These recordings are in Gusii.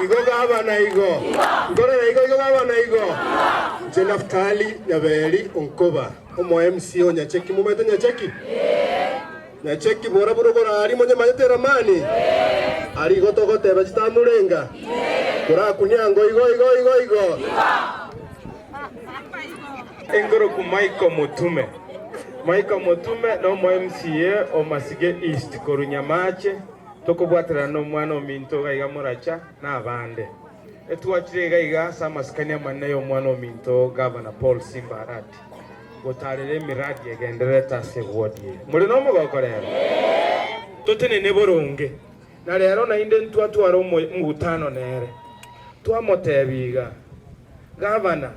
Igo gabana igo. Nkorera igo igo gabana igo. Inche Naftali Nyaberi Onkoba, omo MC o Nyacheki. Momanyete Nyacheki? Nyacheki bora borogoro aria monyemanyete eramani? Aria igo togoteba chitamurenga. Korakunia ango igo igo igo igo. Enkoroku Michael Mutume. Michael Mutume nomo MCA o Masige East korwa Nyamache, tokobwaterana nomwana ominto iga iga Moracha na abande. Etwachire iga iga ase amasikani amanene y'omwana ominto Gavana Paul Simba Arati gotarera emiradi egendererete ase eward eye. More nomogoko rero? Totenene boronge. Na rero naende ntwatwara omogutano nere, twamotebia iga, Gavana,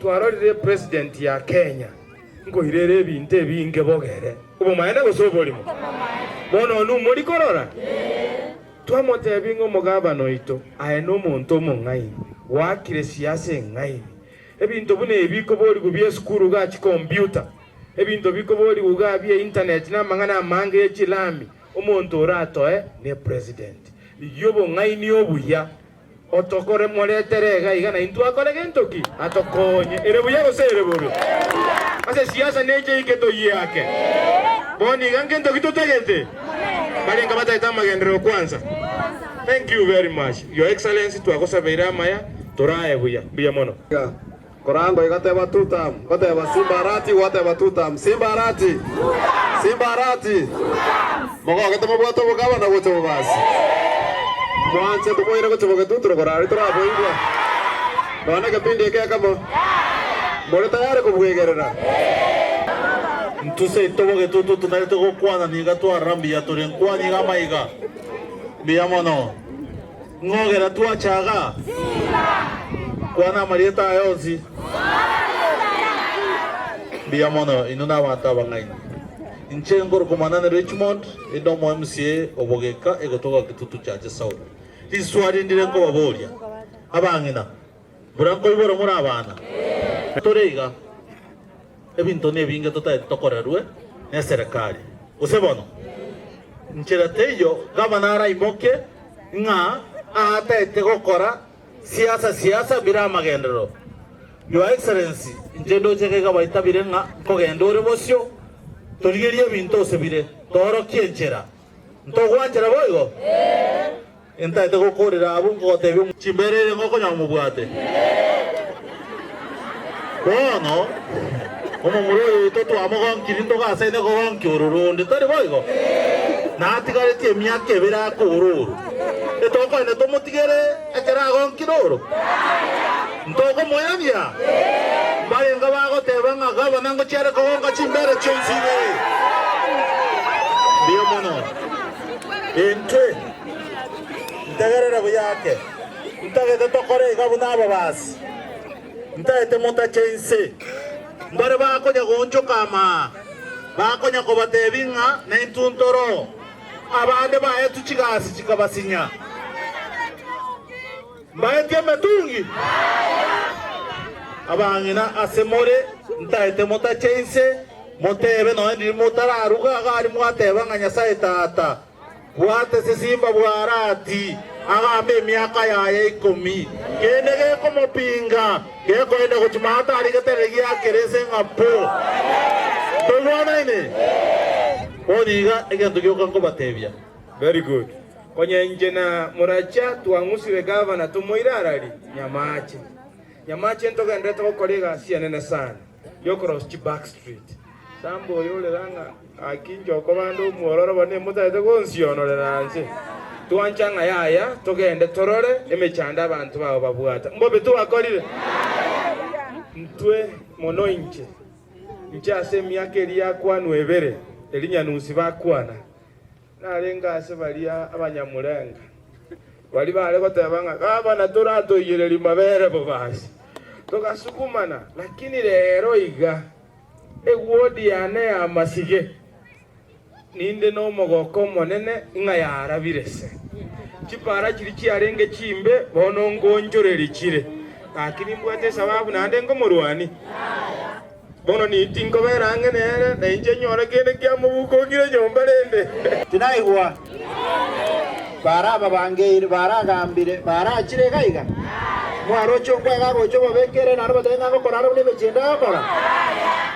twarorire epresident ya Kenya nkoirere ebinto ebinge bogere. Obomaene gose oborimo? Bono onwe mori korora? Twamotebia ng'a omogavana oito aye nomonto omong'aini, goakire siasa eng'aini. Ebinto buna ebi bikoborigwa bi'esukuru iga chikombiuta, ebinto bikoborigwa iga bi'eintaneti na amang'ana amange ye chilami, Omonto oratoe ne president. Rigia obong'aini obuya otokore moretere iga iga naintwe akore gento ki? Atokonye. Ere buya gose ere bobe? Ase siasa neche ike toyiake. Bono iga ngento ki totagete? Barenga batagete amagenderero kwanza? Thank you very much. Your Excellency twagosabeire amaya torae buya. Mbuya mono. Korango igateba tutam, goteba Simba Arati, gwateba tutam, Simba Arati, Simba Arati, Mogogete mobwate obogabana gocha bobasi. Mwanche tomoire gocha bogetuturo korari toraboigwa. Nonya egepindi eke ekemo. More tayari kobwegerera? Intwe seito bogetutu tonarete gokwana niga twarora mbuya tore nkwani iga amaiga. Mbuya mono. Ng'ogera twachaga? Kwana amarieta aya onsi. Mbuya mono inwe nabanto abang'aini. Inche nkorokwa Manane Richmond, inde omo MCA o Bogeka egotoka Kitutu Chache South. Riswali ndire nkobaboria, abang'ina, mbura nkoibora more abana? Tore iga, ebinto nebinge totagete tokorerwe neserekari. Gose bono? Nchera teiyo gavana araimoke ng'a aataete gokora siasa siasa bire amagenderero. Your Excellency, inche ndoche iga iga baitabire ng'a nkogenda ore bosio, torigerie ebinto ase bire, toorokie enchera. Ntogwanchera boigo? Intaete gokoorera abwo nkogotebia omo. Chimbeera ere ngokonyora mobwate. Bono omomura oyo oito twamogonkirie ntogasaine kogonkia oro ronde, tari boigo? Natigaretie emiaka ebere akoora oro. Etokoenda tomotigere ekero agonkire oro? Ntokomoirania? Mbarenge bagoteba ng'a gavana ngochia are kogonka chimbeera chionsi ibere. Mbuya mono. Intwe, ntegerere buya ake, ntagete tokore iga buna ababasi, ntagete motache inse. Mbare bakonya goonchoka amaa, bakonya kobatebia ng'a naintwe ntoro. Abande baetwe chigasi chikabasinya. Mbaetie emetungi? Abang'ina ase more ntaete motache inse, motebe nonya ndiri motararuga iga aria mwateba ng'a Nyasae Tata, bwate sesimba bw'Arati, agambe emiaka yaye ikomi. Kende gekomopinga, gekoenda gochia maate aria geterere giakere inse ng'a po. Ntoigwanaine? Bono iga egento gioka nkobatebia. Very good. Konya inche na Moracha twang'usire gavana tomoire arari Nyamache. Nyamache ntogenderete gokora egasi enene sana yokorosia chi back street. Samba oyo orera ng'a gaki inche okoba ande omwororo bono emotagete gonsionorera nse. Twancha ng'a yaya togende torore emechando abanto bao babwate. Mbobe twakorire? Ntwe mono inche. Inche ase emiaka eria yakwanwa ebere, eria Nyanusi bakwana. Narenge ase baria abanyamurenga, baria baare goteba ng'a gavana toratoiyererie mabere bobasi. Togasugumana, lakini rero iga ewodi yane ya Masige ninde nomogoko omonene ng'a yarabire se. Chipara chiria chiarenge chimbe bono ngonchoreria chire, gaki nimbwate esababu naende nkomorwania. Bono tinkobera ang'e nere, na inche nyore kende kiamobukokire nyomba rende. Tinaigwa. Barababangeire, baragambire, barachire iga iga. Mwaroche onkwega agocha obabekere naende obatebie ng'a ngokora are buna emechie ende agokora?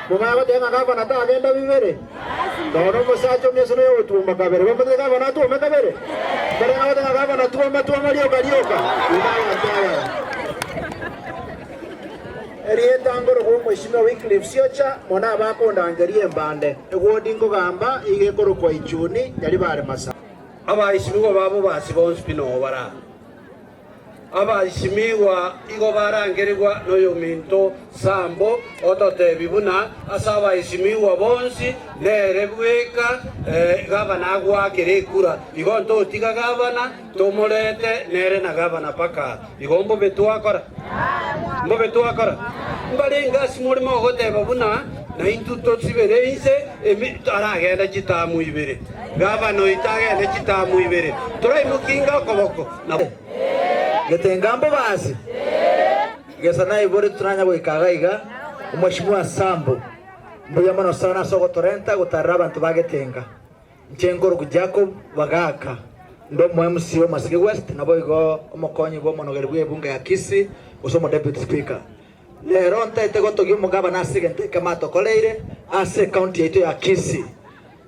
Momanye goteba ng'a gavana tagenda bibere? Nonya omosacha omuya ase noyo ogotuoma kabere, bamotebie gavana atuome kabere? Mbare ng'a goteba ng'a gavana tuoma tuoma rioka rioka? Inwe abanto abaya. Erieta nkorokwa Omweshimiwa Wycliffe Siocha, mono abakondangeria embande. Ewodi nkogamba iga ekorokwa Ichuni, Nyaribare Masaba. Abaishimigwa babo basi bonsi pi noo bare aa. Abaishimigwa igo barangerigwa noyominto Sambo ototebi buna ase abaishimigwa bonsi nere bweka gavana agoakera ekura. Igo ntotiga gavana tomorete nere na gavana paka igo mbobe twakora? Mbobe twakora? Mbarenge ase more mogoteba buna naintwe tosibere inse emi aragende chitamu ibere. Gavana oito agende chitamu ibere, toraimokinge okoboko na. Getenga mbobasi, gesa naibore toranya goika iga iga, Omweshimiwa Sambo, mbuya mono sana ase ogotorenta gotarera abanto ba Getenga. Inche nkorokwa Jacob Bagaka, nde omo MCA o Masige West naboigo omokonyi bw'omonogeri bw'ebunge ya Kisii gose omo Deputy Speaker. Rero ntaete gotogia omogabana ase egento ekemo atokoreire ase ecounty yaito ya Kisii.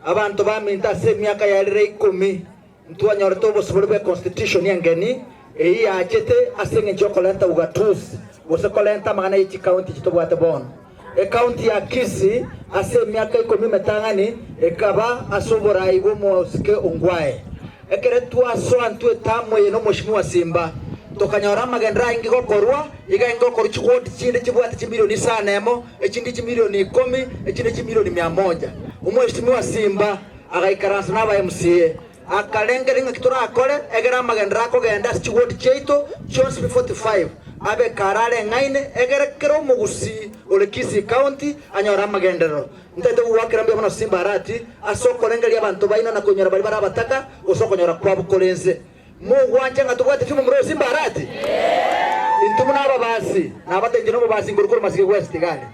Abanto baminto ase emiaka yaerire ikomi ntwanyorete obosibore bwe constitution engeni eyio yachete ase engencho yokorenta ugatuzi gose korenta amang'ana ye chicounty echi tobwate bono. Ecounty ya Kisii ase emiaka ikomi emetang'ani ekaba ase oborai bw'omosike Ongwae. Ekere twasoa ntwe etamu eye nomoshimiwa Simba, tokanyora amagenderero ainge gokorwa, iga ainge gokorwa chiwodi chinde chibwate chimilioni isano emo, echinde chimilioni ikomi, echinde chimilioni mia moja. Omweshimiwa Simba agaikaransa naba MCA, akarengereria ng'aki torakore egere amagenderero akogenda ase chiwodi chiaito chionsi pi 45 abe kare areng'aine egere kera omogusii ore Kisii County anyore amagenderero. Ntaete gogoakera mbuya mono Simba Arati ase okorengereria abanto baino na koinyora baria bare abataka gose okonyora kwabo kore inse. Mogwancha ng'a tobwate chimomura o Simba Arati? Intwe buna ababasi, nabate inche nomobasi nkorokwa Oromasi West gane.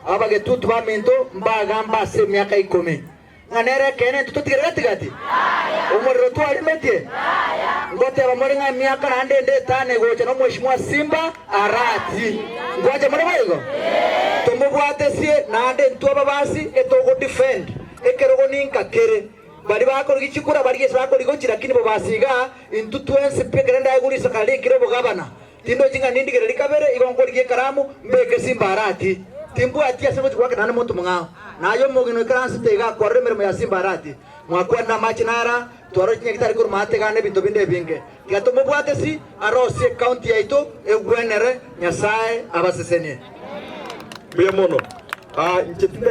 Abagetutu baminto mbagamba ase emiaka ikomi, ng'a nere ekeene intwe totigere gati gati? Omorero twarimetie? Ngoteba more ng'a emiaka naende ende etano egocha nomweshimiwa Simba Arati. Ngwancha more boigo? Tomobwatesie naende intwe ababasi etogo defend ekerogo ninka kere. Baria bakorigia chikura barigie ase bakorigia gochia lakini bobasi igaa intwe twensi pi ekero ndaegwe risakara rikire obogabana Tindochi ng'a nindigererie kabere, igo nkorigia ekaramu, mbeke Simba Arati. Timbwati ase ngochia goaka naende monto mong'ao. Na aye omogeni oikaransete iga akwarora emeremo ya Simba Arati. Mwakwanire amache nara, twarora chinyagitari korwa maate iga na ebinto binde ebinge. Tiga tomobwate si, arosie ecounty yaito egwenere. Nyasae abasesenie. Mbuya mono. Inche tinde.